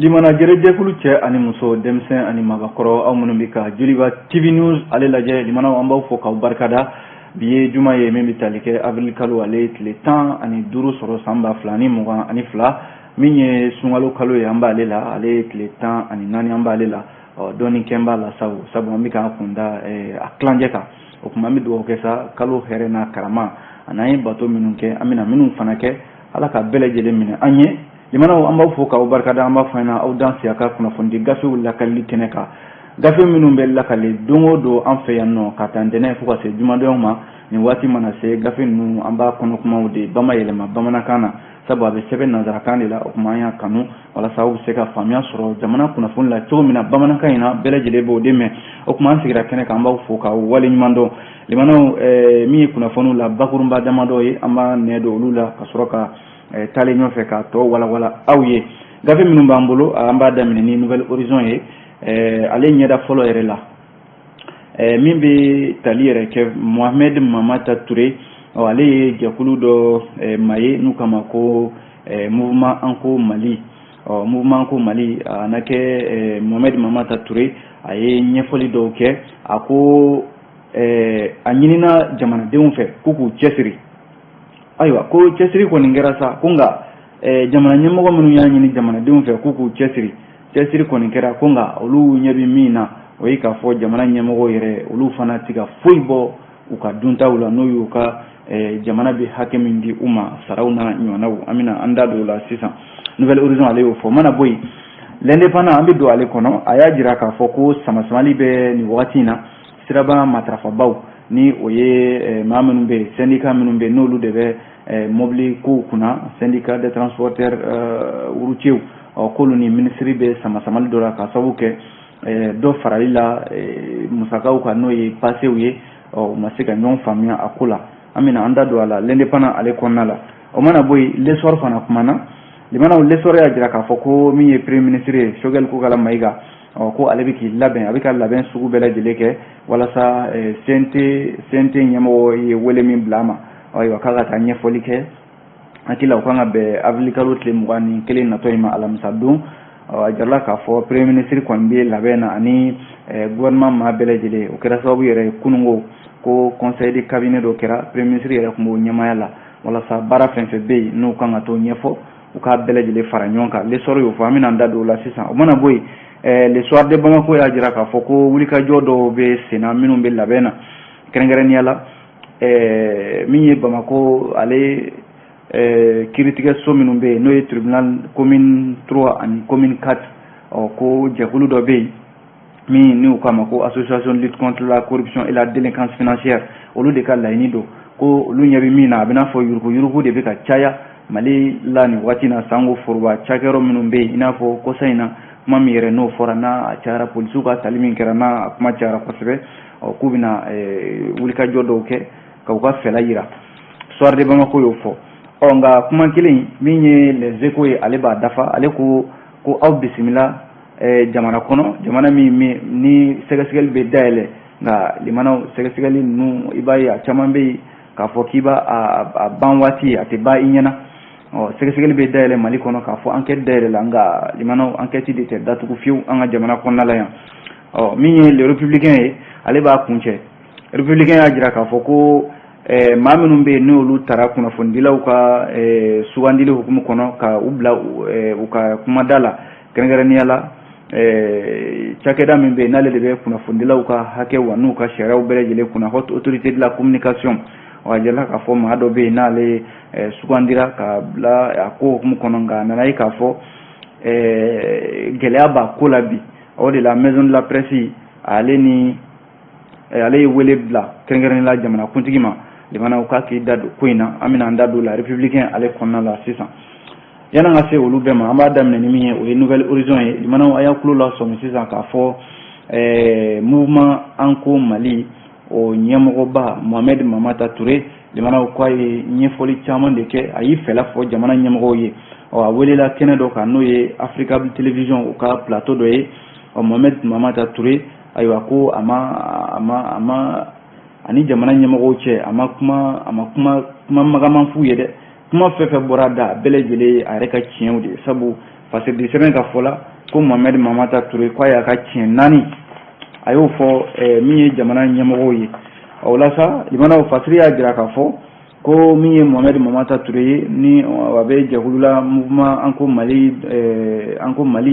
Limana jɛrɛjɛkulu cɛ ani muso, denmisɛn ani mabakɔrɔ, aw minnu bɛ ka Joliba TV News ale lajɛ, limanaw, an b'aw fo k'aw barikada. Bi ye juma ye min bɛ tali kɛ avril kalo, ale ye tile 15 sɔrɔ san 2022, min ye sunkalo kalo ye. An b'ale la, ale ye tile 14, an b'ale la. Ɔ dɔɔni kɛ b'a la, sabu an bɛ k'an kunda a tilancɛ kan. O tuma an bɛ dugawu kɛ sa, kalo hɛrɛ n'a karama ani an ye bato minnu kɛ, an bɛna minnu fana kɛ, Ala ka bɛɛ lajɛlen minɛ an ye. Limanaw, an b'aw fo k'aw barikada. An b'a fɔ ɲɛna, aw dan siya ka kunnafonidi gafew lakalili kɛnɛ kan, gafe minnu bɛ lakale don o don an fɛ yan nɔ, ka taa ntɛnɛn fo ka se jumadon ma. Nin waati mana se, gafe ninnu, an b'a kɔnɔ kumaw de bamayɛlɛma bamanankan na, sabu a bɛ sɛbɛn nansarakan de la. O tuma an y'a kanu walasa aw bɛ se ka faamuya sɔrɔ jamana kunnafoni la cogo min na bamanankan in na, bɛɛ lajɛlen b'o de mɛn. O tuma an sigira kɛnɛ kan, an b'aw fo k'aw waleɲuman dɔn. Limanaw, min ye kunnafoniw la bakurunba damadɔ ye, an b'a nɛ don olu la ka sɔrɔ ka taalen ɲɔfɛ k'a tɔ walawala aw ye. Gafe minnu b'an bolo, an b'a daminɛ ni Nouvel Horizon ye. Ale ɲɛda fɔlɔ yɛrɛ la, min bɛ tali yɛrɛ kɛ Mohamed Mamata Touré, ale ye jɛkulu dɔ maa ye n'u kama ko Mouvement Anko Mali. Ɔ Mouvement Anko Mali, a na kɛ Mohamed Mamata Touré, a ye ɲɛfɔli dɔw kɛ. A ko a ɲinina jamanadenw fɛ k'u k'u cɛsiri. Ayiwa, ko cɛsiri kɔni kɛra sa, ko nka jamana ɲɛmɔgɔ minnu y'a ɲini jamanadenw fɛ k'u k'u cɛsiri, cɛsiri kɔni kɛra, ko nka olu ɲɛ bɛ min na, o ye k'a fɔ jamana ɲɛmɔgɔ yɛrɛ, olu fana tɛ ka foyi bɔ u ka duntaw la, n'o y'u ka jamana bɛ hakɛ min di u ma, saraw n'a ɲɔgɔnnaw. An bɛna an da don o la sisan. Nouvel Horizon, ale y'o fɔ. Mana bɔ yen, L'Indépendant, an bɛ don ale kɔnɔ. A y'a jira k'a fɔ ko samasamali bɛ nin wagati in na siraba matarafabaw, ni o ye maa minnu bɛ yen, syndicat minnu bɛ yen, n'olu de bɛ mobili kow kunna, syndicat des transporteurs routiers. Ɔ k'olu ni minisiri bɛ samasamali dɔ la, ka sababu kɛ dɔ farali la musakaw kan, n'o ye pasew ye. Ɔ u ma se ka ɲɔgɔn faamuya a ko la. An bɛna an da don a la L'Indépendant ale kɔnɔna la. O mana bɔ yen, L'Essor fana kumana. Limanaw, L'Essor y'a jira k'a fɔ ko min ye premier ministre ye, Choguel Kokala Maïga, ɔ ko ale bɛ k'i labɛn, a bɛ ka labɛn sugu bɛɛ lajɛlen kɛ walasa CNT ɲɛmɔgɔ ye wele min bila a ma, ayiwa, k'a ka taa ɲɛfɔli kɛ. Hakili la, o kan ka bɛn avril kalo tile 21 natɔ in ma, alamisa don. A jirala k'a fɔ premier ministre kɔni bɛ labɛn na ani gouvernement maa bɛɛ lajɛlen. O kɛra sababu yɛrɛ ye, kununko ko conseil de cabinet dɔ kɛra, premier ministre yɛrɛ tun b'o ɲɛmaaya la, walasa baara fɛn fɛn bɛ yen n'u kan ka t'o ɲɛfɔ, u k'a bɛɛ lajɛlen fara ɲɔgɔn kan. L'Essor y'o fɔ, an bɛna an da don o la sisan. O mana bɔ yen, Le Soir de Bamako y'a jira k'a fɔ ko wulikajɔ dɔw bɛ sen na minnu bɛ labɛn na, kɛrɛnkɛrɛnnenya la min ye Bamako ale kiiritigɛso minnu bɛ yen, n'o ye tribunal commune 3 ani commune 4. Ɔ ko jɛkulu dɔ bɛ yen min n'u k'a ma ko Association de lutte contre la corruption et la délinquance financière, olu de ka laɲini don ko olu ɲɛ bɛ min na, a bɛ n'a fɔ yuruguyurugu de bɛ ka caya Mali la nin waati na, sango foroba cakɛyɔrɔ minnu bɛ yen, i n'a fɔ kɔsa in na, kuma min yɛrɛ n'o fɔra n'a a cayara, polisiw ka tali min kɛra n'a a kuma cayara kosɛbɛ. Ɔ k'u bɛna wulikajɔ dɔw kɛ ka u ka fɛla yira. Soir de Bamako y'o fɔ. Ɔ nka kuma kelen min ye Les Échos ye, ale b'a dafa. Ale ko ko aw bisimila jamana kɔnɔ, jamana min ni sɛgɛsɛgɛli bɛ dayɛlɛ. Nka limanaw, sɛgɛsɛgɛli ninnu, i b'a ye a caman bɛ yen k'a fɔ k'i b'a a ban waati, a tɛ ban i ɲɛna. Ɔ sɛgɛsɛgɛli bɛ dayɛlɛ Mali kɔnɔ, k'a fɔ enquête dayɛlɛ la, nka limanaw, enquête de tɛ datugu fiyewu an ka jamana kɔnɔna la yan. Ɔ min ye Le Républicain ye, ale b'a kuncɛ. Républicain y'a jira k'a fɔ ko maa minnu bɛ yen, n'olu taara kunnafonidilaw ka sugandili hukumu kɔnɔ ka u bila u ka kumada la, kɛrɛnkɛrɛnnenya la cakɛda min bɛ yen n'ale de bɛ kunnafonidilaw ka hakɛw n'u ka sariyaw bɛɛ lajɛlen kunna, Haute Autorité de la communication. Ɔ a jirala k'a fɔ maa dɔ bɛ yen n'ale sugandira ka bila a ko hukumu kɔnɔ, nka a nana ye k'a fɔ gɛlɛya b'a ko la bi. O de la, Maison de la Presse, ale ni ale ye wele bila kɛrɛnkɛrɛnnenya la jamanakuntigi ma, limanaw, k'a k'i da don ko in na. An bɛna an da don la Républicain ale kɔnɔna la sisan. Yan'an ka se olu bɛɛ ma, an b'a daminɛ ni min ye, o ye Nouvel Horizon ye. Limanaw, a y'a tulo lasɔmi sisan k'a fɔ Mouvement Anko Mali, o ɲɛmɔgɔba Mohamed Mamata Touré, limanaw, k'a ye ɲɛfɔli caman de kɛ, a y'i fɛla fɔ jamana ɲɛmɔgɔw ye. Ɔ a welela kɛnɛ dɔ kan, n'o ye Africable Télévision, u ka plateau dɔ ye. Ɔ Mohamed Mamata Touré, ayiwa, ko a ma ani jamana ɲɛmɔgɔw cɛ, a ma kuma kuma magaman f'u ye dɛ. Kuma fɛn fɛn bɔra da, a bɛɛ lajɛlen a yɛrɛ ka tiɲɛw de ye, sabu Fasiridi sɛbɛn ka fɔ la ko Mohamed Mamata Touré ko a y'a ka tiɲɛ 4 a y'o fɔ min ye jamana ɲɛmɔgɔw ye. O la sa, limanaw, fasiri y'a jira k'a fɔ ko min ye Mohamed Mamata Touré ye, ni a bɛ jɛkulu la mouvement an ko Mali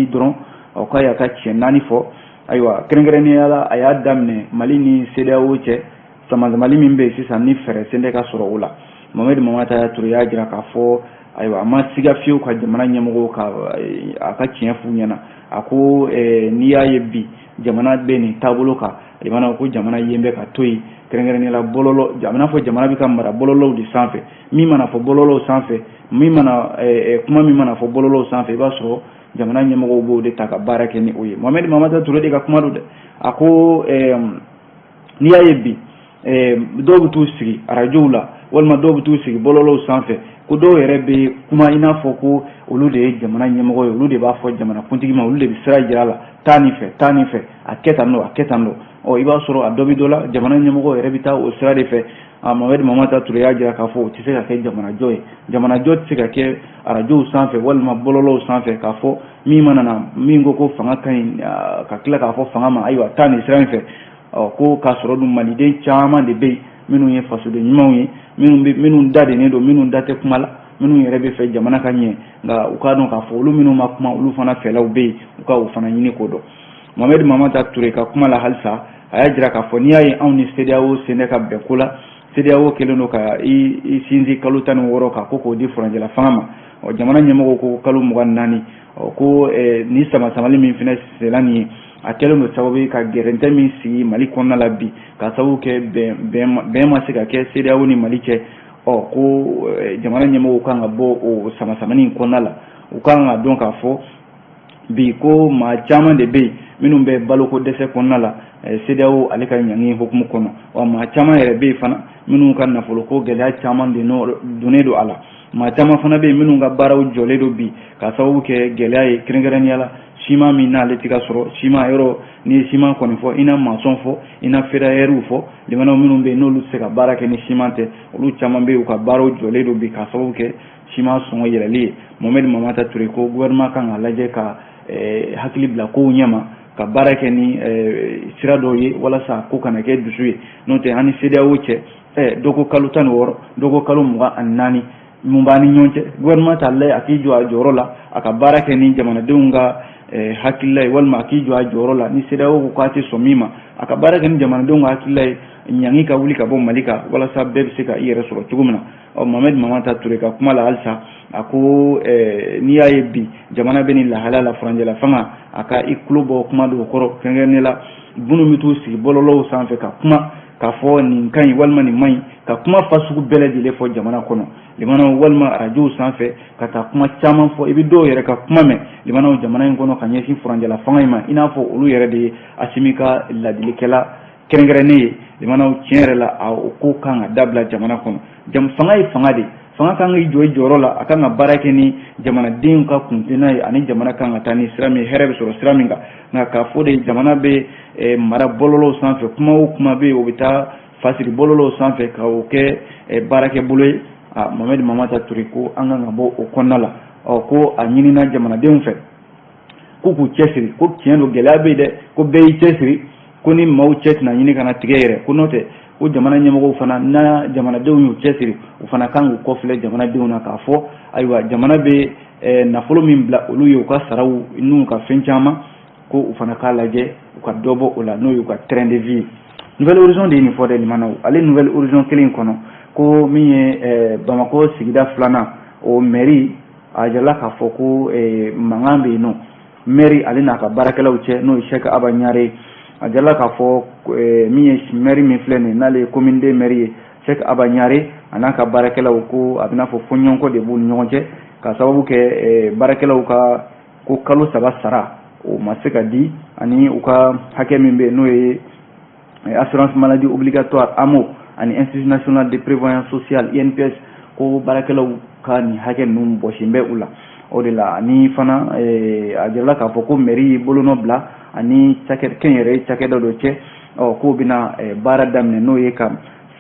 dɔrɔn, o k'a y'a ka tiɲɛ 4 fɔ. Ayiwa, kɛrɛnkɛrɛnnenya la, a y'a daminɛ Mali ni CEDEAO cɛ samasamali min bɛ yen sisan, ni fɛɛrɛ sen tɛ ka sɔrɔ o la. Mohamed Mamata Touré y'a jira k'a fɔ, ayiwa, a ma siga fiyewu ka jamana ɲɛmɔgɔw ka a ka tiɲɛ f'u ɲɛna. A ko n'i y'a ye bi jamana bɛ nin taabolo kan, limanaw, ko jamana yen bɛ ka to yen, kɛrɛnkɛrɛnnenya la bɔlɔlɔ, a bɛna fɔ jamana bɛ ka mara bɔlɔlɔw de sanfɛ. Min mana fɔ bɔlɔlɔw sanfɛ, min mana kuma min mana fɔ bɔlɔlɔw sanfɛ, i b'a sɔrɔ jamana ɲɛmɔgɔw b'o de ta ka baara kɛ ni o ye. Mohamed Mamata Touré de ka kuma don dɛ. A ko n'i y'a ye bi dɔw bɛ t'u sigi arajow la walima dɔw bɛ t'u sigi bɔlɔlɔw sanfɛ, ko dɔw yɛrɛ bɛ kuma i n'a fɔ ko olu de ye jamana ɲɛmɔgɔ ye, olu de b'a fɔ jamana kuntigi ma, olu de bɛ sira jira a la, taa nin fɛ, taa nin fɛ, a kɛ tan nɔ, a kɛ tan nɔ. Ɔ, i b'a sɔrɔ a dɔ bɛ dɔ la, jamana ɲɛmɔgɔ yɛrɛ bɛ taa o sira de fɛ. A Mohamed Mamata Touré y'a jira k'a fɔ o tɛ se ka kɛ jamanajɔ ye. Jamanajɔ tɛ se ka kɛ arajow sanfɛ walima bɔlɔlɔw sanfɛ, k'a fɔ min mana na, min ko ko fanga ka ɲi, ka tila k'a fɔ fanga ma, ayiwa, taa nin sira in fɛ. Ɔ, ko k'a sɔrɔ dun maliden caman de bɛ yen minnu ye fasoden ɲumanw ye, minnu bɛ, minnu da dennen don, minnu da tɛ kuma la, minnu yɛrɛ bɛ fɛ jamana ka ɲɛ. Nka u k'a dɔn k'a fɔ olu minnu ma kuma, olu fana fɛlaw bɛ yen, u ka o fana ɲini k'o dɔn. Mohamed Mamata Touré ka kuma la halisa, a y'a jira k'a fɔ n'i y'a ye anw ni CEDEAO sen tɛ ka bɛn ko la, CEDEAO kɛlen don ka i sinsin kalo 16 kan ko k'o di furancɛla fanga ma. Ɔ, jamana ɲɛmɔgɔw ko kalo 24. Ɔ, ko ni sama samali min fana senna nin ye, a kɛlen don sababu ye ka gɛrɛntɛ min sigi Mali kɔnɔna la bi, ka sababu kɛ bɛn ma se ka kɛ CEDEAO ni Mali cɛ. Ɔ, ko jamana ɲɛmɔgɔw kan ka bɔ o sama samani in kɔnɔna la. U kan ka dɔn k'a fɔ bi ko maa caman de bɛ yen minnu bɛ baloko dɛsɛ kɔnɔna la CEDEAO ale ka ɲangi hukumu kɔnɔ. Wa maa caman yɛrɛ bɛ yen fana minnu ka nafoloko gɛlɛya caman de donnen don a la. Maa caman fana bɛ yen minnu ka baaraw jɔlen don bi ka sababu kɛ gɛlɛya ye, kɛrɛnkɛrɛnnenya la siman min n'ale tɛ ka sɔrɔ. Siman yɔrɔ, n'i ye siman kɔni fɔ, i na maçon fɔ, i na ferrailleur fɔ. Limanaw, minnu bɛ yen n'olu tɛ se ka baara kɛ ni siman tɛ, olu caman bɛ yen, u ka baaraw jɔlen don bi ka sababu kɛ siman sɔngɔ yɛlɛli ye. Mohamed Mamata Touré ko gouvernement kan ka lajɛ ka hakili bila kow ɲɛma, ka baara kɛ ni sira dɔw ye walasa ko kana kɛ dusu ye. N'o tɛ, an ni CEDEAO cɛ, dɔ ko kalo 16, dɔ ko kalo 24, mun b'an ni ɲɔgɔn cɛ? Gouvernement t'a lajɛ a k'i jɔ a jɔyɔrɔ la, a ka baara kɛ ni jamanadenw ka hakilila ye, walima a k'i jɔ a jɔyɔrɔ la, ni CEDEAO ko k'a tɛ sɔn min ma, a ka baara kɛ ni jamanadenw ka hakilila ye, ɲangi ka wuli ka bɔ Mali kan walasa bɛɛ bɛ se ka i yɛrɛ sɔrɔ cogo min na. Ɔ, Mohamed Mamata Touré ka kuma la halisa, a ko n'i y'a ye bi jamana bɛ nin lahalaya la, furancɛla fanga a ka i tulo bɔ kuma dɔw kɔrɔ, kɛrɛnkɛrɛnnenya la minnu bɛ t'u sigi bɔlɔlɔw sanfɛ ka kuma k'a fɔ nin ka ɲi walima nin man ɲi, ka kuma fasugu bɛɛ lajɛlen fɔ jamana kɔnɔ, limanaw, walima arajow sanfɛ ka taa kuma caman fɔ. I bɛ dɔw yɛrɛ ka kuma mɛn, limanaw, jamana in kɔnɔ ka ɲɛsin furancɛla fanga in ma, i n'a fɔ olu yɛrɛ de ye Asimi ka ladilikɛla kɛrɛnkɛrɛnnen ye. Limanaw, tiɲɛ yɛrɛ la, a o ko kan ka dabila jamana kɔnɔ. Fanga ye fanga de, fanga kan k'i jɔ i jɔyɔrɔ la, a kan ka baara kɛ ni jamanadenw ka kuntilenna ye, ani jamana kan ka taa ni sira min, hɛrɛ bɛ sɔrɔ sira min kan. Nka k'a fɔ de jamana bɛ mara bɔlɔlɔw sanfɛ, kuma o kuma bɛ yen, o bɛ taa fasiri bɔlɔlɔw sanfɛ ka o kɛ baarakɛ bolo ye. A Mohamed Mamata Touré ko an kan ka bɔ o kɔnɔna la. Ɔ, ko a ɲinina jamanadenw fɛ ko k'u cɛsiri, ko tiɲɛ don, gɛlɛya bɛ yen dɛ, ko bɛɛ y'i cɛsiri, ko ni maaw cɛ tɛna ɲini ka na tigɛ yɛrɛ, ko n'o tɛ, ko jamana ɲɛmɔgɔw fana na jamanadenw y'u cɛsiri, u fana kan k'u kɔfilɛ jamanadenw na k'a fɔ, ayiwa, jamana bɛ nafolo min bila olu ye, u ka saraw n'u ka fɛn caman, ko u fana k'a lajɛ u ka dɔ bɔ o la, n'o y'u ka train de vie ye. Nouvel Horizon de ye nin fɔ dɛ, limanaw. Ale Nouvel Horizon kelen in kɔnɔ, ko min ye Bamakɔ sigida filanan o mairie, a jirala k'a fɔ ko mankan bɛ yen nɔ maire ale n'a ka baarakɛlaw cɛ, n'o ye Cheikh Aba Ɲare ye. A jirala k'a fɔ min ye maire min filɛ nin ye, n'ale ye commune deux maire ye, Cheikh Aba Ɲare, a n'a ka baarakɛlaw, ko a bɛna fɔ fɔɲɔgɔnkɔ de b'u ni ɲɔgɔn cɛ, ka sababu kɛ baarakɛlaw ka ko kalo 3 sara o ma se ka di, ani u ka hakɛ min bɛ yen, n'o ye assurance maladie obligatoire AMO ani Institut national de prévoyance sociale INPS, ko baarakɛlaw ka nin hakɛ ninnu bɔsin bɛ u la. O de la, ani fana a jirala k'a fɔ ko mairie y'i bolonɔ bila ani cakɛ kɛnyɛrɛye cakɛda dɔ cɛ. Ɔ, k'o bɛna baara daminɛ, n'o ye ka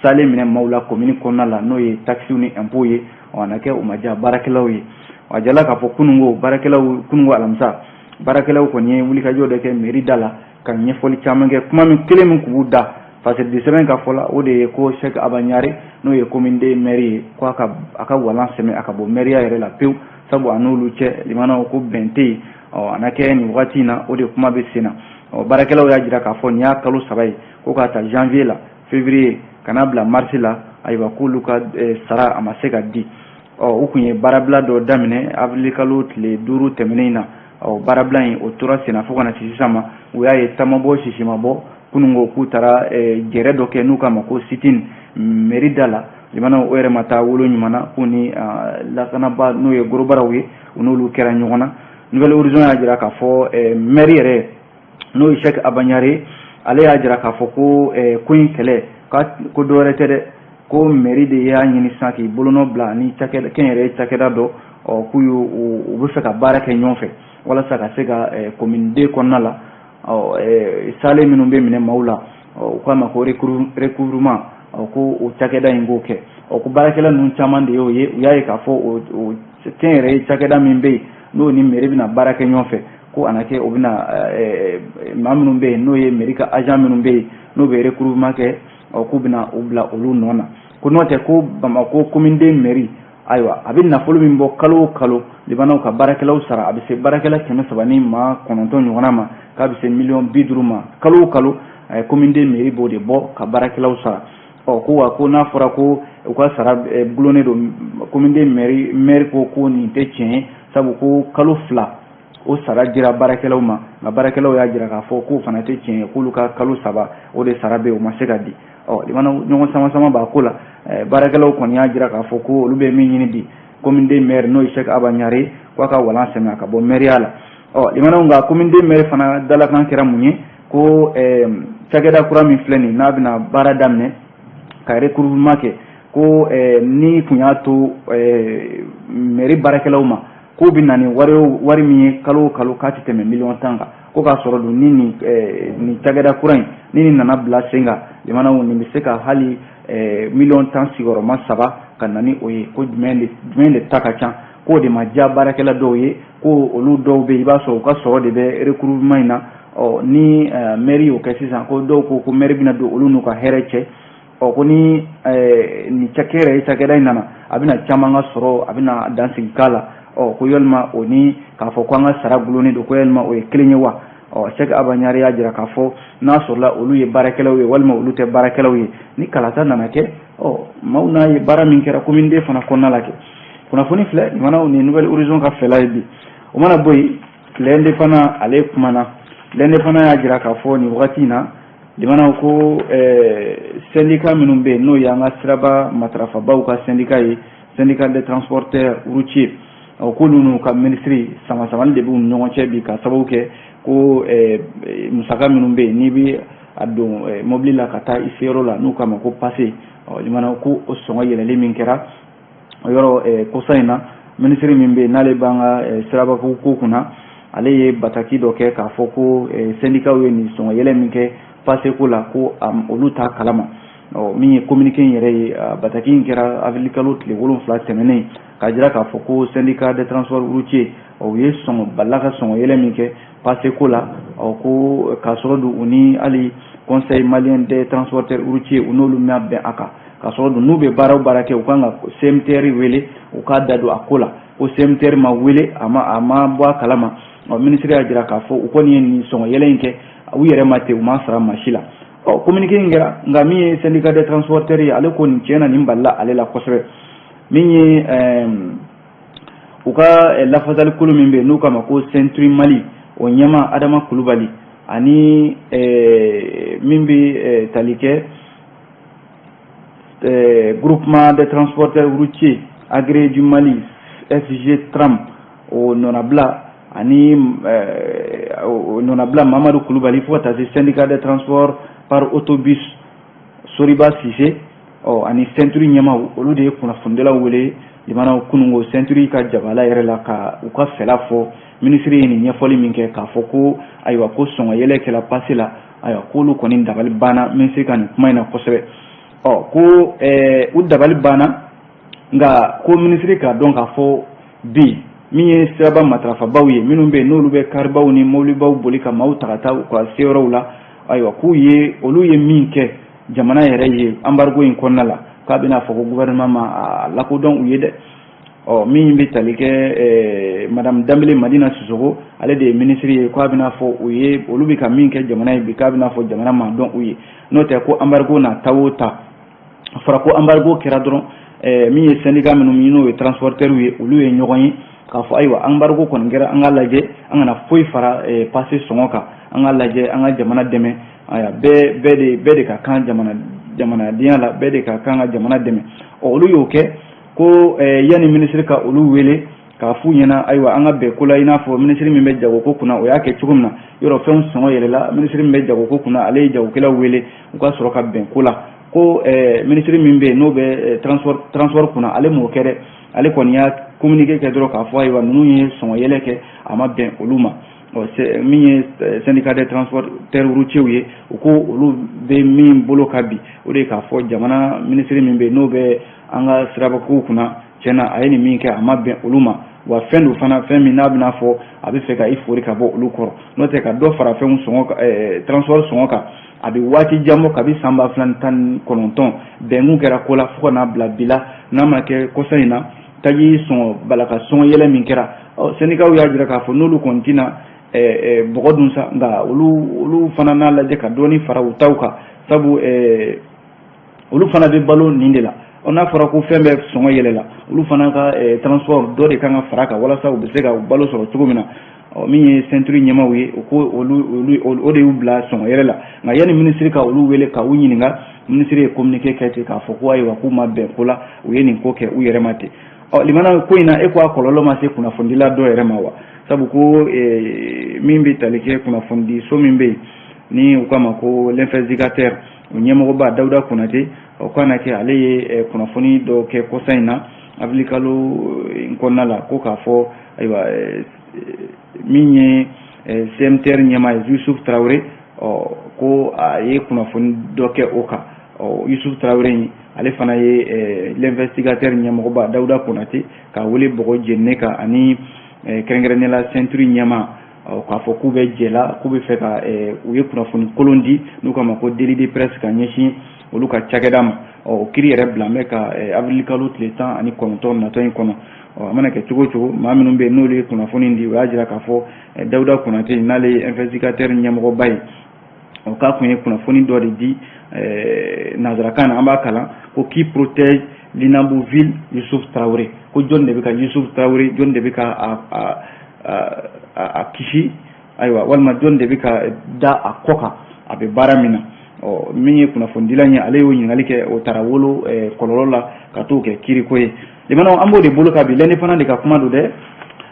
salen minɛ maaw la commune kɔnɔna la, n'o ye taxes ni impôts ye. Ɔ, a na kɛ o ma diya baarakɛlaw ye. A jala k'a fɔ kununko baarakɛlaw, kununko alamisa, baarakɛlaw kɔni ye wulikajɔ dɔ kɛ mairie da la ka ɲɛfɔli caman kɛ. Kuma min kelen min tun b'u da fasiridi sɛbɛn ka fɔ la, o de ye ko Cheikh Aba Ɲare, n'o ye commune deux maire ye, ko a ka walan sɛmɛ, a ka bɔ maire yɛrɛ la pewu, sabu a n'olu cɛ limanaw ko bɛn tɛ yen. Ɔ a na kɛ nin wagati in na, o de kuma bɛ sen na. Ɔ baarakɛlaw y'a jira k'a fɔ nin y'a kalo 3 ye, ko k'a ta janvier la, février, ka n'a bila mars la, ayiwa, k'olu ka sara a ma se ka di. Ɔ u kun ye baarabila dɔ daminɛ avril kalo tile 5 tɛmɛnen in na. Ɔ baarabila in, o tora senna fo ka na se sisan ma. U y'a ye ta ma bɔ, sisi ma bɔ. Kunun ko k'u taara jɛrɛ dɔ kɛ n'u k'a ma ko sit-in mairie da la. Limanaw, o yɛrɛ ma taa wolo ɲuman na, k'u ni lakanaba, n'o ye gorobaraw ye, u n'olu kɛra ɲɔgɔn na. Nouvel Horizon y'a jira k'a fɔ maire yɛrɛ, n'o ye Cheikh Aba Ɲare, ale y'a jira k'a fɔ ko ko in kɛlɛ ko dɔwɛrɛ tɛ dɛ, ko mairie de y'a ɲini sisan k'i bolonɔ bila ni cakɛda kɛnyɛrɛye cakɛda dɔ, ɔ k'u y'u u bɛ fɛ ka baara kɛ ɲɔgɔn fɛ walasa ka se ka commune deux kɔnɔna la, ɔ sale minnu bɛ minɛ maaw la, u k'a ma ko recouvrement, ɔ ko o cakɛda in k'o kɛ. Ɔ ko baarakɛla ninnu caman de y'o ye, u y'a ye k'a fɔ o kɛnyɛrɛye cakɛda min bɛ yen, n'o ni mairie bɛna baara kɛ ɲɔgɔn fɛ, ko a na kɛ o bɛna maa minnu bɛ yen, n'o ye mairie ka agent minnu bɛ yen, n'o bɛ recouvrement kɛ, ɔ k'u bɛna u bila olu nɔ na. Ko n'o tɛ, ko Bamakɔ commune deux mairie, ayiwa, a bɛ nafolo min bɔ kalo o kalo limanaw ka baarakɛlaw sara, a bɛ se baarakɛla 309 ɲɔgɔnna ma, k'a bɛ se miliyɔn 50 ma kalo o kalo. Commune deux mairie b'o de bɔ ka baarakɛlaw sara. Ɔ ko wa ko n'a fɔra ko u ka sara gulonnen don commune deux mairie, maire ko ko nin tɛ tiɲɛ ye, sabu ko kalo 2 o sara dira baarakɛlaw ma, nka baarakɛlaw y'a jira k'a fɔ k'o fana tɛ tiɲɛ ye, k'olu ka kalo 3 o de sara bɛ yen, o ma se ka di. Ɔ limanaw, ɲɔgɔn sama sama b'a ko la. Baarakɛlaw kɔni y'a jira k'a fɔ ko olu bɛ min ɲini bi, commune deux maire, n'o ye Cheikh Aba Ɲare, k'a ka walan sɛmɛ, a ka bɔ maire la. Ɔ limanaw, nka commune deux maire fana dalakan kɛra mun ye? Ko cakɛda kura min filɛ nin, n'a bɛna baara daminɛ ka recouvrement kɛ, ko ni kun y'a to mairie baarakɛlaw ma, k'u bɛ na ni wari wari min ye kalo o kalo, k'a tɛ tɛmɛ miliyɔn 10 kan. Ko k'a sɔrɔ dun ni nin cakɛda kura in, ni nin nana bila sen kan, limanaw, nin bɛ se ka hali miliyɔn 10 sigiyɔrɔma saba ka na ni o ye. Ko jumɛn de ta ka ca? K'o de ma diya baarakɛla dɔw ye, ko olu dɔw bɛ yen, i b'a sɔrɔ u ka sɔrɔ de bɛ recouvrement in na. Ɔ ni mairie y'o kɛ sisan, ko dɔw ko ko mairie bɛna don olu n'u ka hɛrɛ cɛ. Ɔ ko ni nin cakɛ cakɛda in nana, a bɛna caman ka sɔrɔ, a bɛna dansigi k'a la. Ɔ ko yalima o ni k'a fɔ ko an ka sara gulonnen don, ko yalima o ye kelen ye wa? Ɔ Cheikh Aba Ɲare y'a jira k'a fɔ n'a sɔrɔla olu ye baarakɛlaw ye walima olu tɛ baarakɛlaw ye, ni kalata nana kɛ, ɔ maaw n'a ye baara min kɛra commune deux fana kɔnɔna la kɛ. Kunnafoni filɛ limanaw, ni Nouvel Horizon ka fɛla ye bi. O mana bɔ yen, L'Indépendant ale kumana. L'Indépendant y'a jira k'a fɔ nin wagati in na, limanaw, ko syndicat minnu bɛ yen, n'o y'an ka siraba matarafabaw ka syndicat ye, syndicat des transporteurs routiers, ɔ k'olu n'u ka minisiri sama samali de b'u ni ɲɔgɔn cɛ bi, ka sababu kɛ ko musaka minnu bɛ yen, n'i bɛ a don mobili la ka taa i seyɔrɔ la, n'u k'a ma ko passe. Ɔ limanaw, ko o sɔngɔ yɛlɛli min kɛra o yɔrɔ kosa in na, minisiri min bɛ yen, n'ale b'an ka sirabako ko kunna, ale ye bataki dɔ kɛ k'a fɔ ko syndicat ye nin sɔngɔ yɛlɛ min kɛ passe ko la, ko olu t'a kalama. Ɔ min ye communiqué in yɛrɛ ye, bataki in kɛra avril kalo tile 7 tɛmɛnen, k'a jira k'a fɔ ko syndicat des transports routiers, u ye sɔngɔ balila ka sɔngɔ yɛlɛ min kɛ passe ko la, ɔ ko k'a sɔrɔ dun u ni hali Conseil malien des transporteurs routiers, u n'olu ma bɛn a kan, k'a sɔrɔ dun n'u bɛ baara o baara kɛ, u kan ka CMTR wele, u k'a da don a ko la, ko CMTR ma wele, a ma bɔ a kalama. Ɔ minisiri y'a jira k'a fɔ u kɔni ye nin sɔngɔ yɛlɛ in kɛ u yɛrɛ ma ten, u ma sara maa si la. Ɔ communiqué in kɛra, nka min ye syndicat des transporteurs ye, ale ko nin tiɲɛ na, nin balila ale la kosɛbɛ. Min ye u ka lafasalikulu min bɛ yen, n'u k'a ma ko CEMTRI Mali, o ɲɛmaa Adama Kulubali, ani min bɛ tali kɛ groupement des transporteurs routiers agréés du Mali, SG TRAM, o nɔnabila, ani o nɔnabila Mamadu Kulubali, fo ka taa se syndicat des transports par autobus, Soriba Sise, ɔ ani CEMTRI ɲɛmaaw, olu de ye kunnafonidilaw wele limanaw kununko CEMTRI ka jabala yɛrɛ la, ka u ka fɛla fɔ. Minisiri ye nin ɲɛfɔli min kɛ k'a fɔ ko ayiwa, ko sɔngɔ yɛlɛ kɛla passe la, ayiwa, k'olu kɔni dabali banna minisiri ka nin kuma in na kosɛbɛ. Ɔ ko u dabali banna, nka ko minisiri k'a dɔn k'a fɔ bi Min ye siraba matarafabaw ye, minnu bɛ yen n'olu bɛ karibaw ni mobilibaw boli ka maaw ta ka taa u ka seyɔrɔw la, ayiwa, k'u ye olu ye min kɛ jamana yɛrɛ ye embargo in kɔnɔna la, k'a bɛna fɔ ko gouvernement ma a lakodɔn u ye dɛ. Ɔ, min bɛ tali kɛ madame Danbele Madina Sisoko, ale de ye minisiri ye, k'a bɛna fɔ u ye olu bɛ ka min kɛ jamana ye bi, k'a bɛna fɔ jamana ma dɔn u ye. N'o tɛ, ko embargo na ta o ta, a fɔra ko embargo kɛra dɔrɔn, min ye syndicat minnu n'o ye transporteurs ye, olu ye ɲɔgɔn ye k'a fɔ ayiwa, embargo kɔni kɛra, an ka lajɛ an kana foyi fara passe sɔngɔ kan, an ka lajɛ an ka jamana dɛmɛ. Ayiwa, bɛɛ de ka kan jamanadenya la, bɛɛ de ka kan ka jamana dɛmɛ. Ɔ, olu y'o kɛ ko yanni minisiri ka olu wele k'a f'u ɲɛna, ayiwa, an ka bɛn ko la, i n'a fɔ minisiri min bɛ jagoko kunna, o y'a kɛ cogo min na. Yɔrɔ fɛnw sɔngɔ yɛlɛla, minisiri min bɛ jagoko kunna, ale ye jagokɛlaw wele, u ka sɔrɔ ka bɛn ko la. Ko minisiri min bɛ yen n'o bɛ transport kunna, ale m'o kɛ dɛ. Ale kɔni y'a communiqué kɛ dɔrɔn k'a fɔ ayiwa, ninnu ye sɔngɔ yɛlɛ kɛ, a ma bɛn olu ma. Ɔ, min ye syndicat des transporteurs routiers ye, u ko olu bɛ min bolo ka bi, o de ye k'a fɔ jamana minisiri min bɛ yen n'o bɛ an ka sirabakow kunna, tiɲɛna, a ye nin min kɛ, a ma bɛn olu ma. Wa fɛn don fana, fɛn min n'a bɛna fɔ a bɛ fɛ ka i fori ka bɔ olu kɔrɔ. N'o tɛ, ka dɔ fara fɛnw sɔngɔ, transport sɔngɔ kan, a bɛ waati jan bɔ, kabi san 2019 bɛnkun kɛra ko la fo ka n'a bila bi la, n'a ma kɛ kɔsa in na taji sɔngɔ balaka sɔngɔ yɛlɛ min kɛra. Ɔ, syndicats y'a jira k'a fɔ n'olu kɔni tɛna bɔgɔ dun sa, nka olu fana n'a lajɛ ka dɔɔni fara u taw kan, sabu olu fana bɛ balo nin de la. Ɔ, n'a fɔra ko fɛn bɛɛ sɔngɔ yɛlɛla, olu fana ka transport dɔ de kan ka fara kan walasa u bɛ se ka balo sɔrɔ cogo min na. Ɔ, min ye CNTR ɲɛmaaw ye, u ko olu o de y'u bila sɔngɔ yɛlɛ la. Nka yanni minisiri ka olu wele ka u ɲininka, minisiri ye communiqué kɛ ten k'a fɔ ko ayiwa, k'u ma bɛn ko la, u ye nin ko kɛ u yɛrɛ ma ten. Ɔ, limana ko in na, e ko a kɔlɔlɔ ma se kunnafonidila dɔ yɛrɛ ma wa? Sabu ko min bɛ tali kɛ kunnafonidiso min bɛ yen ni u k'a ma ko L'Investigateur, o ɲɛmɔgɔba Dawuda Konate, o kan na kɛ ale ye kunnafoni dɔ kɛ kɔsa in na, avril kalo in kɔnɔna la, ko k'a fɔ ayiwa, min ye CMTR ɲɛmaa ye, Yusuf Tarawele, ɔ, ko a ye kunnafoni dɔ kɛ o kan. Ɔ, Yusuf Tarawele in, ale fana ye L'Investigateur ɲɛmɔgɔba Dawuda Konate k'a wele bɔgɔ jeninen kan, ani kɛrɛnkɛrɛnnenya la CNTR ɲɛmaa, k'a fɔ k'u bɛ jɛ la, k'u bɛ fɛ ka u ye kunnafoni kolon di n'u k'a ma ko délit de presse ka ɲɛsin olu ka cakɛda ma. Ɔ, o kiiri yɛrɛ bila bɛ ka avril kalo tile 19 natɔ in kɔnɔ. Ɔ, a mana kɛ cogo o cogo, maa minnu bɛ yen n'olu ye kunnafoni di, o y'a jira k'a fɔ Dawuda Konate, n'ale ye Investigateur ɲɛmɔgɔba ye, o k'a kun ye kunnafoni dɔ de di nanzarakan na, an b'a kalan ko "Qui protège l'inamovible Yusuf Tarawele?" Ko jɔn de bɛ ka Yusuf Tarawele, jɔn de bɛ ka a kisi, ayiwa, walima jɔn de bɛ ka da a kɔ kan a bɛ baara min na? Ɔ, min ye kunnafonidila ye, ale y'o ɲininkali kɛ, o taara wolo kɔlɔlɔ la ka t'o kɛ kiiriko ye. Limanaw, an b'o de bolo ka bi l'Indépendant de ka kuma don dɛ,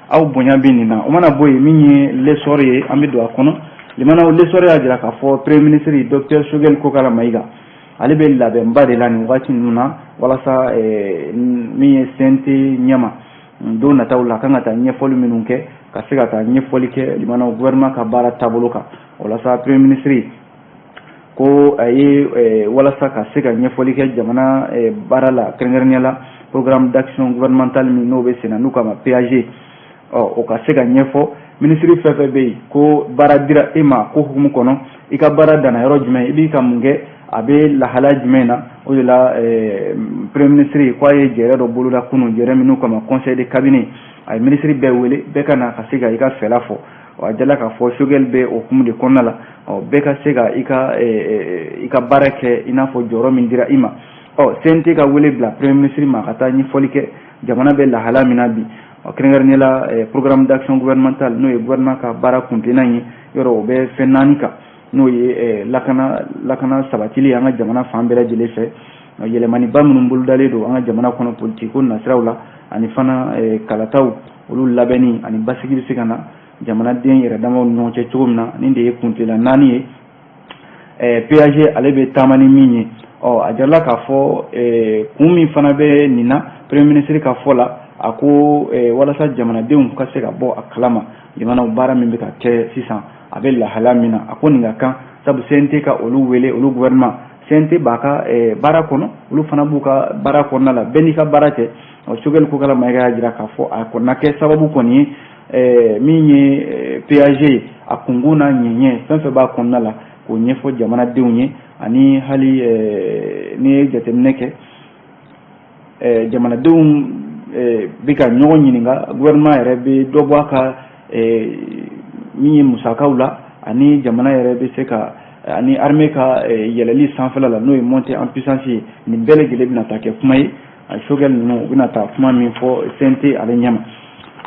aw bonya bɛ nin na. O mana bɔ yen, min ye L'Essor ye, an bɛ don a kɔnɔ. Limanaw, L'Essor y'a jira k'a fɔ premier ministre docteur Choguel Kokala Mayiga, ale bɛ labɛnba de la nin waati ninnu na, walasa min ye CNT ɲɛma, don nataw la, a kan ka taa ɲɛfɔli minnu kɛ, ka se ka taa ɲɛfɔli kɛ, limanaw, gouvernement ka baara taabolo kan. Walasa premier ministre ko a ye walasa ka se ka ɲɛfɔli kɛ jamana baara la, kɛrɛnkɛrɛnnenya la programme d'action gouvernementale min n'o bɛ sen na, n'u k'a ma PAG, ɔ, o ka se ka ɲɛfɔ. Minisiri fɛn fɛn bɛ yen ko baara dira e ma, ko hukumu kɔnɔ, i ka baara danna yɔrɔ jumɛn, i b'i ka mun kɛ, a bɛ lahalaya jumɛn na? O de la premier ministre ko a ye jɛrɛ dɔ boloda kunun, jɛrɛ min n'u k'a ma conseil de cabinet. A ye minisiri bɛɛ wele, bɛɛ ka na ka se ka i ka fɛla fɔ. A jala k'a fɔ Choguel bɛ o hukumu de kɔnɔna la. Ɔ, bɛɛ ka se ka i ka baara kɛ i n'a fɔ jɔyɔrɔ min dira i ma. Ɔ, CNT ka wele bila premier ministre ma ka taa ɲɛfɔli kɛ jamana bɛ lahala min na bi, ɔ, kɛrɛnkɛrɛnnenya la programme d'action gouvernementale, n'o ye gouvernement ka baara kuntilenna ye. Yɔrɔ o bɛ fɛn naani kan, n'o ye lakana sabatili an ka jamana fan bɛɛ lajɛlen fɛ, yɛlɛmaniba minnu bolodalen don an ka jamana kɔnɔ politiki ko nasiraw la, ani fana kalataw olu labɛnni, ani basigi bɛ se ka na jamanaden yɛrɛ damaw ni ɲɔgɔn cɛ cogo min na. Nin de ye kuntilenna naani ye PAG ale bɛ taama ni min ye. Ɔ, a jirala k'a fɔ kun min fana bɛ nin na, premier ministre ka fɔ la, a ko walasa jamanadenw ka se ka bɔ a kalama jamanaw baara min bɛ ka kɛ sisan, a bɛ lahala min na. A ko nin ka kan, sabu CNT ka olu wele, olu gouvernement CNT b'a ka baara kɔnɔ, olu fana b'u ka baara kɔnɔna la, bɛɛ n'i ka baara cɛ. Ɔ, Choguel Kokalla Maïga y'a jira k'a fɔ a kɔni na kɛ sababu kɔni ye min ye PAG ye, a kunkun n'a ɲɛɲɛ, fɛn fɛn b'a kɔnɔna la, k'o ɲɛfɔ jamanadenw ye. Ani hali n'i ye jateminɛ kɛ, jamanadenw bɛ ka ɲɔgɔn ɲininka, gouvernement yɛrɛ bɛ dɔ bɔ a ka min ye musakaw la, ani jamana yɛrɛ bɛ se ka ani armée ka yɛlɛli sanfɛla la, n'o ye montée en puissance ye. Nin bɛɛ lajɛlen bɛna taa kɛ kuma ye. Choguel ninnu, u bɛna taa kuma min fɔ CNT ale ɲɛma.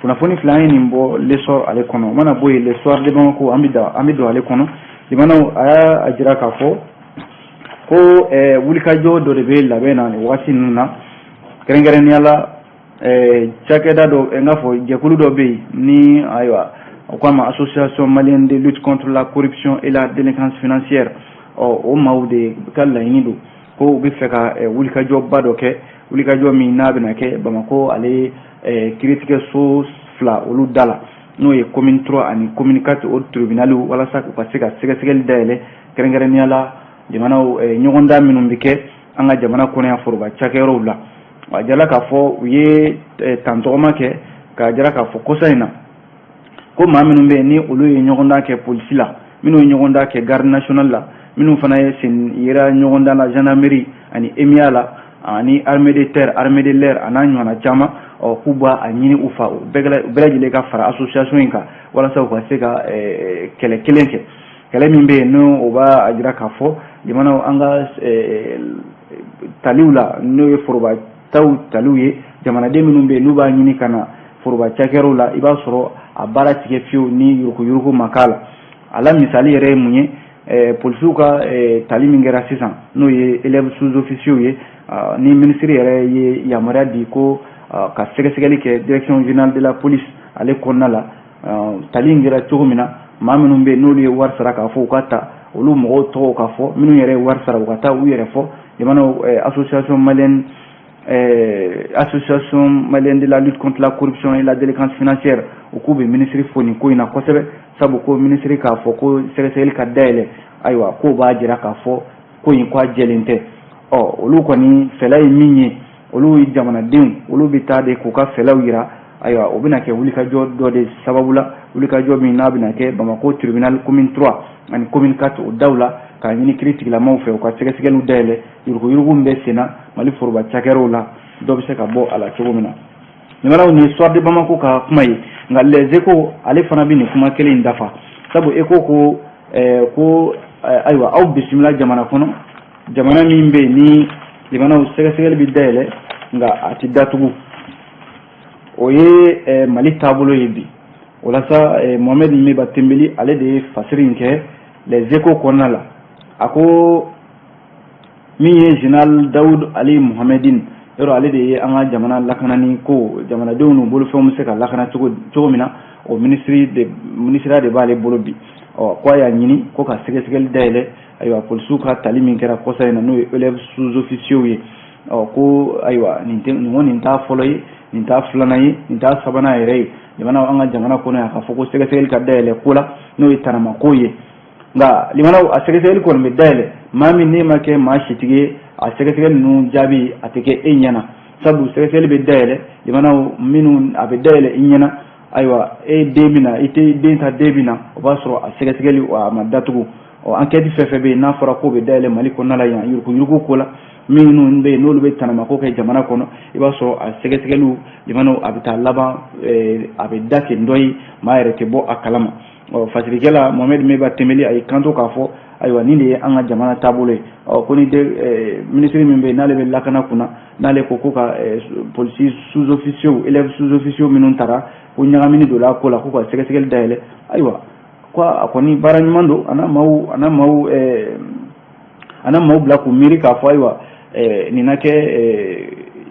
Kunnafoni fila, an ye nin bɔ L'Essor ale kɔnɔ. O mana bɔ yen, Le Soir de Bamako, an bɛ don ale kɔnɔ. Limanaw, a y'a jira k'a fɔ ko wulikajɔ dɔ de bɛ labɛn na nin waati ninnu na, kɛrɛnkɛrɛnnenya la cakɛda dɔ, n k'a fɔ jɛkulu dɔ bɛ yen ni, ayiwa, o k'a ma Association malienne de lutte contre la corruption et la délinquance financière. Ɔ, o maaw de ka laɲini don ko u bɛ fɛ ka wulikajɔba dɔ kɛ, wulikajɔ min n'a bɛna kɛ Bamakɔ ale kiiritigɛso fila olu da la, n'o ye commune 3 ani commune 4, o tribunal, walasa u ka se ka sɛgɛsɛgɛli dayɛlɛ, kɛrɛnkɛrɛnnenya la jamanaw ɲɔgɔndan minnu bɛ kɛ an ka jamana kɔnɔ yan foroba cakɛyɔrɔw la. A jala k'a fɔ u ye tantɔgɔma kɛ k'a jira k'a fɔ kɔsa in na ko maa minnu bɛ yen ni olu ye ɲɔgɔndan kɛ polisi la, minnu ye ɲɔgɔndan kɛ garde nationale la, minnu fana ye sen yera ɲɔgɔndan la gendarmerie ani EMIA la, ani armée de terre, armée de l'air, a n'a ɲɔgɔnna caman, ɔ, k'u b'a a ɲini u fa, u bɛɛ lajɛlen ka fara association in kan, walasa u ka se ka kɛlɛ kelen kɛ, kɛlɛ min bɛ yen n'o o b'a jira k'a fɔ jamanaw an ka taliw la, n'o ye foroba taw taliw ye. Jamanaden minnu bɛ yen n'u b'a ɲini ka na foroba cakɛyɔrɔw la, i b'a sɔrɔ a baara tigɛ fiyewu ni yuruguyurugu ma k'a la. A la misali yɛrɛ ye mun ye? Polisiw ka tali min kɛra sisan, n'o ye élèves sous-officiers ye, ni minisiri yɛrɛ ye yamaruya di ko ka sɛgɛsɛgɛli kɛ Direction générale de la police ale kɔnɔna la, tali in kɛra cogo min na, maa minnu bɛ yen n'olu ye wari sara k'a fɔ u ka ta, olu mɔgɔw tɔgɔw ka fɔ, minnu yɛrɛ ye wari sara, u ka taa u yɛrɛ fɔ. Jamanaw, association malienne de la lutte contre la corruption et la délinquance financière, u k'u bɛ minisiri fo nin ko in na kosɛbɛ, sabu ko minisiri k'a fɔ ko sɛgɛsɛgɛli ka dayɛlɛ, ayiwa, k'o b'a jira k'a fɔ ko in ko a jɛlen tɛ. Ɔ, olu kɔni fɛla ye min ye, olu ye jamanadenw, olu bɛ taa de k'u ka fɛlaw yira. Ayiwa, o bɛna kɛ wulikajɔ dɔ de sababu la, wulikajɔ min n'a bɛna kɛ Bamakɔ tribunal commune 3 ani commune 4, o daw la, k'a ɲini kiiri tigilamaw fɛ u ka sɛgɛsɛgɛliw dayɛlɛ, yuruguyurugu min bɛ sen na Mali foroba cakɛyɔrɔw la, dɔ bɛ se ka bɔ a la cogo min na. Limanaw, nin ye Soir de Bamako ka kuma ye, nka Les Échos ale fana bɛ nin kuma kelen in dafa, sabu Écho ko ayiwa, aw bisimila jamana kɔnɔ, jamana min bɛ yen ni limanaw sɛgɛsɛgɛli bɛ dayɛlɛ nka a tɛ datugu. O ye Mali taabolo ye bi. O la sa, Mohamed Meba Tembeli, ale de ye fasiri in kɛ Les Échos kɔnɔna la. A ko min ye général Dawud Ali Mohamedine yɔrɔ, ale de ye an ka jamana lakanani ko, jamanadenw n'u bolofɛnw bɛ se ka lakana cogo cogo min na, o minisiri de, minisiriya de b'ale bolo bi. Ɔ, ko a y'a ɲini ko ka sɛgɛsɛgɛli dayɛlɛ, ayiwa, polisiw ka tali min kɛra kɔsa in na, n'o ye élèves sous-officiers ye. Ɔ, ko ayiwa, nin tɛ nin ko nin t'a fɔlɔ ye, nin t'a filanan ye, nin t'a sabanan yɛrɛ ye jamana, an ka jamana kɔnɔ yan, k'a fɔ ko sɛgɛsɛgɛli ka dayɛlɛ ko la, n'o ye tanamako ye. Nka limanaw, a sɛgɛsɛgɛli kɔni bɛ dayɛlɛ, maa min n'e ma kɛ maa sitigi ye, a sɛgɛsɛgɛli ninnu jaabi a tɛ kɛ e ɲɛna, sabu sɛgɛsɛgɛli bɛ dayɛlɛ, limanaw, minnu a bɛ dayɛlɛ i ɲɛna, ayiwa, e den bɛ na, i tɛ den ta, den bɛ na, o b'a sɔrɔ a sɛgɛsɛgɛli a ma datugu. Ɔ, enquête fɛn fɛn bɛ yen n'a fɔra k'o bɛ dayɛlɛ Mali kɔnɔna la yan, yuruguyurugu ko la, minnu bɛ yen n'olu bɛ tanamako kɛ jamana kɔnɔ, i b'a sɔrɔ a sɛgɛsɛgɛliw, limanaw, a bɛ taa laban a bɛ da ten dɔ ye, maa yɛrɛ tɛ bɔ a kalama. Ɔ, fasirikɛla Mohamed Meba Tembeli, a y'i kanto k'a fɔ ayiwa, nin de ye an ka jamana taabolo ye. Ɔ, ko ni de minisiri min bɛ yen n'ale bɛ lakana kunna, n'ale ko ko ka polisi sous-officiers, élèves sous-officiers minnu taara, ko ɲagamini donna a ko la, ko ka sɛgɛsɛgɛli dayɛlɛ, ayiwa, ko a kɔni baara ɲuman don, a na maaw bila k'u miiri k'a fɔ ayiwa, nin na kɛ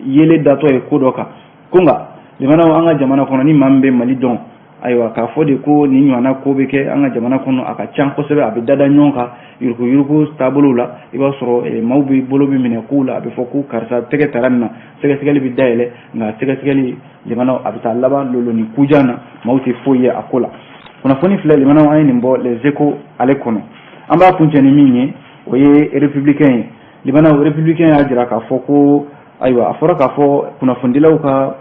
yelen datɔ ye ko dɔ kan. Ko nka limanaw, an ka jamana kɔnɔ, ni maa min bɛ Mali dɔn, ayiwa, k'a fɔ de ko nin ɲɔgɔnna ko bɛ kɛ an ka jamana kɔnɔ, a ka ca kosɛbɛ, a bɛ dada ɲɔgɔn kan yuruguyurugu taabolow la. I b'a sɔrɔ maaw bɛ bolo bɛ minɛ kow la, a bɛ fɔ ko karisa tɛgɛ tara nin na, sɛgɛsɛgɛli bɛ dayɛlɛ, nka sɛgɛsɛgɛli, limanaw, a bɛ taa laban lolo ni kujan na, maaw tɛ foyi ye a ko la. Kunnafoni filɛ, limanaw, an ye nin bɔ Les Échos ale kɔnɔ. An b'a kuncɛ ni min ye, o ye Républicain ye. Limanaw, Républicain y'a jira k'a fɔ ko ayiwa, a fɔra k'a fɔ kunnafonidilaw ka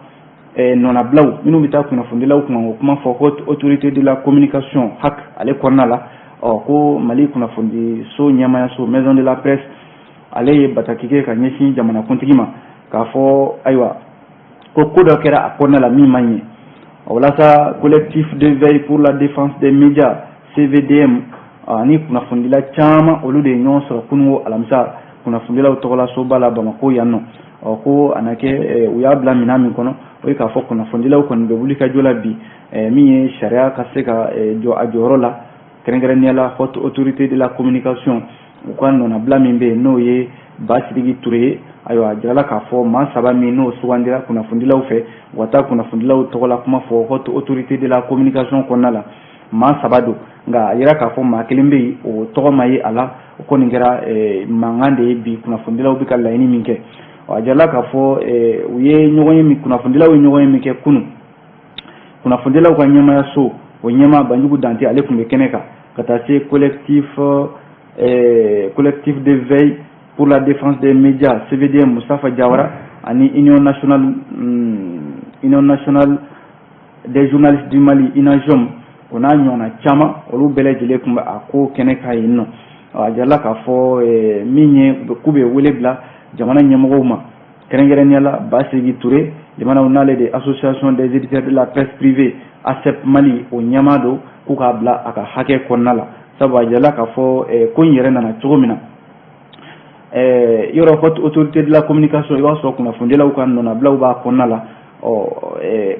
nɔnabilaw minnu bɛ taa kunnafonidilaw kunkanko kuma fɔ Haute Autorité de la Communication, HAC, ale kɔnɔna la, ɔ ko Mali kunnafonidiso ɲɛmayaso, Maison de la Presse, ale ye bataki kɛ ka ɲɛsin jamanakuntigi ma k'a fɔ ayiwa, ko ko dɔ kɛra a kɔnɔna la min ma ɲɛ. Walasa Collectif de veille pour la défense des médias, CVDM, ani kunnafonidila caman, olu de ye ɲɔgɔn sɔrɔ kununko alamisa kunnafonidilaw tɔgɔlasoba la Bamako yan nɔ. Ɔ ko a na kɛ u y'a bila minɛn min kɔnɔ, o ye k'a fɔ kunnafonidilaw kɔni bɛ wuli ka jɔ la bi, min ye sariya ka se ka jɔ a jɔyɔrɔ la, kɛrɛnkɛrɛnnenya la Haute Autorité de la Communication, u ka nɔnabila min bɛ yen, n'o ye Basiriki Ture ye. Ayiwa, a jirala k'a fɔ maa saba min n'o sugandira kunnafonidilaw fɛ, u ka taa kunnafonidilaw tɔgɔla kuma fɔ Haute Autorité de la Communication kɔnɔna la, maa saba don. Nka a yira k'a fɔ maa kelen bɛ yen, o tɔgɔ ma ye a la. O kɔni kɛra mankan de ye bi, kunnafonidilaw bɛ ka laɲini min kɛ. A jirala k'a fɔ u ye ɲɔgɔn ye min, kunnafonidilaw ye ɲɔgɔn ye min kɛ kunun, kunnafonidilaw ka ɲɛmayaso, o ɲɛmaa Banjugu Dante, ale tun bɛ kɛnɛ kan, ka taa se Collectif de veille pour la défense des médias, CVDM, Mustafa Diawara, ani Union nationale des journalistes du Mali, UNAJOM, o n'a ɲɔgɔnna caman, olu bɛɛ lajɛlen tun bɛ a ko kɛnɛ kan yen nɔ. A jirala k'a fɔ min ye k'u bɛ wele bila jamana ɲɛmɔgɔw ma, kɛrɛnkɛrɛnnenya la Basiriki Ture, jamanaw n'ale de Association des éditeurs de la presse privée, ASEP Mali, o ɲɛmaa don, k'u k'a bila a ka hakɛ kɔnɔna la. Sabu a jirala k'a fɔ ko in yɛrɛ nana cogo min na, yɔrɔ Haute Autorité de la Communication, i b'a sɔrɔ kunnafonidilaw ka nɔnabilaw b'a kɔnɔna la. Ɔ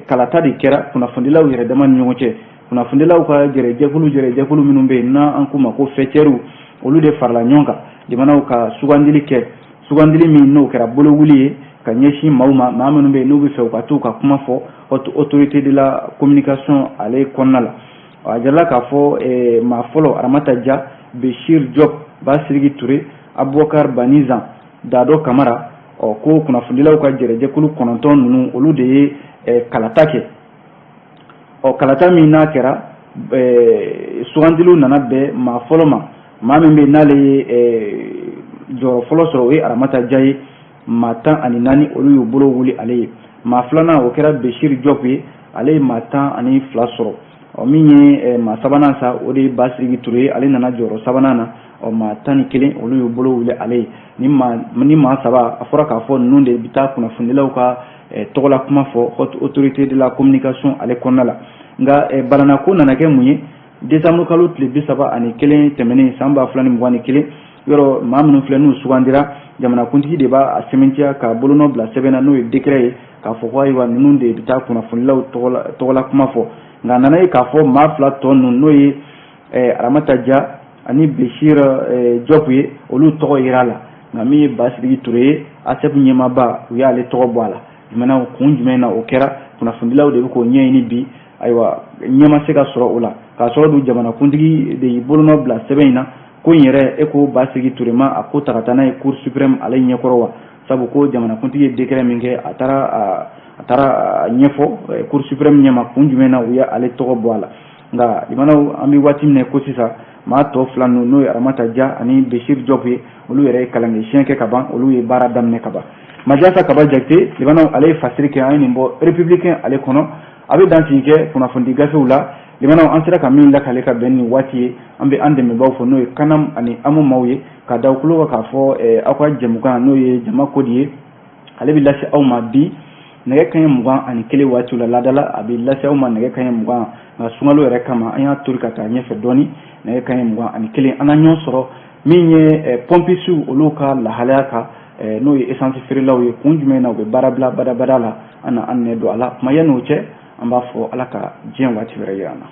kalata de kɛra kunnafonidilaw yɛrɛ dama ni ɲɔgɔn cɛ. Kunnafonidilaw ka jɛrɛjɛkulu minnu bɛ yen, n'an k'u ma ko faîtières, olu de farala ɲɔgɔn kan, jamanaw ka sugandili kɛ, sugandili min n'o kɛra bolowuli ye ka ɲɛsin maaw ma, maa minnu bɛ yen n'u bɛ fɛ u ka t'u ka kuma fɔ Haute Autorité de la Communication ale kɔnɔna la. A jirala k'a fɔ maa fɔlɔ, Aramata Dia, Bechir Diop, Basiriki Ture, Abubakar Banizan, Dado Kamara. Ɔ ko kunnafonidilaw ka jɛrɛjɛkulu 9 ninnu, olu de ye kalata kɛ. Ɔ kalata min n'a kɛra, sugandiliw nana bɛn maa fɔlɔ ma. Maa min bɛ yen n'ale ye jɔyɔrɔ fɔlɔ sɔrɔ, o ye Aramata Dia ye. Maa 14, olu y'u bolo wuli ale ye. Maa filanan, o kɛra Bechir Diop ye, ale ye maa 12 sɔrɔ. Ɔ min ye maa sabanan sa, o de ye Basiriki Ture ye, ale nana jɔyɔrɔ sabanan na. Ɔ maa 11, olu y'u bolo wuli ale ye. Ni maa saba, a fɔra k'a fɔ ninnu de bɛ taa kunnafonidilaw ka tɔgɔla kuma fɔ Haute Autorité de la Communication ale kɔnɔna la. Nka balanako nana kɛ mun ye? Décembre kalo tile 31 tɛmɛnen san 2021, yɔrɔ maa minnu filɛ n'u sugandira, jamanakuntigi de b'a sɛmɛntiya ka bolonɔ bila sɛbɛn na, n'o ye décret ye, k'a fɔ ko ayiwa, ninnu de bɛ taa kunnafonidilaw tɔgɔla kuma fɔ. Nka a nana ye k'a fɔ maa fila tɔ ninnu, n'o ye Aramata Dia ani Bechir Diop ye, olu tɔgɔ yira a la. Nka min ye Basiriki Ture ye, ASEP ɲɛmaaba, u y'ale tɔgɔ bɔ a la. Jumɛn kun jumɛn na o kɛra? Kunnafonidilaw de bɛ k'o ɲɛɲini bi. Ayiwa, ɲɛ ma se ka sɔrɔ o la, k'a sɔrɔ dun jamanakuntigi de y'i bolonɔ bila sɛbɛn in na. Ko in yɛrɛ, e ko Basiriki Ture ma a ko ta ka taa n'a ye Cour suprême ale ɲɛkɔrɔ wa? Sabu ko jamanakuntigi ye décret min kɛ, a taara ɲɛfɔ Cour suprême ɲɛma kun jumɛn na u ye ale tɔgɔ bɔ a la. Nka limanaw, an bɛ waati min na ko sisan, maa tɔ fila ninnu, n'o ye Aramata Dia ani Bechir Diop ye, olu yɛrɛ ye kalankɛ siɲɛ kɛ ka ban, olu ye baara daminɛ ka ban. Majasa Kaba Jakite, limanaw, ale ye fasiri kɛ. An ye nin bɔ Républicain ale kɔnɔ. A bɛ dansigi kɛ kunnafonidi gafew la. Limanaw, an sera ka min lakale ka bɛn nin waati ye, an bɛ an dɛmɛbaw fɔ, n'o ye Kanam ani Amu maaw ye, ka da kulo kan k'a fɔ aw ka jɛmukan, n'o ye jama ko de ye, ale bɛ lase aw ma bi nɛgɛ kanɲɛ 21 waati la. Laadala a bɛ lase aw ma nɛgɛ kanɲɛ 20, nka sunkalo yɛrɛ kama, an y'a tori ka taa ɲɛfɛ dɔɔni, nɛgɛ kanɲɛ 21, an na ɲɔgɔn sɔrɔ min ye pɔmpisiw, olu ka lahalaya kan, n'o ye essence feerelaw ye, kun jumɛn na u bɛ baara bila badabada la. An na an nɛ don a la kuma. Yanni o cɛ, an b'a fɔ Ala ka diɲɛ waati wɛrɛ yira an na.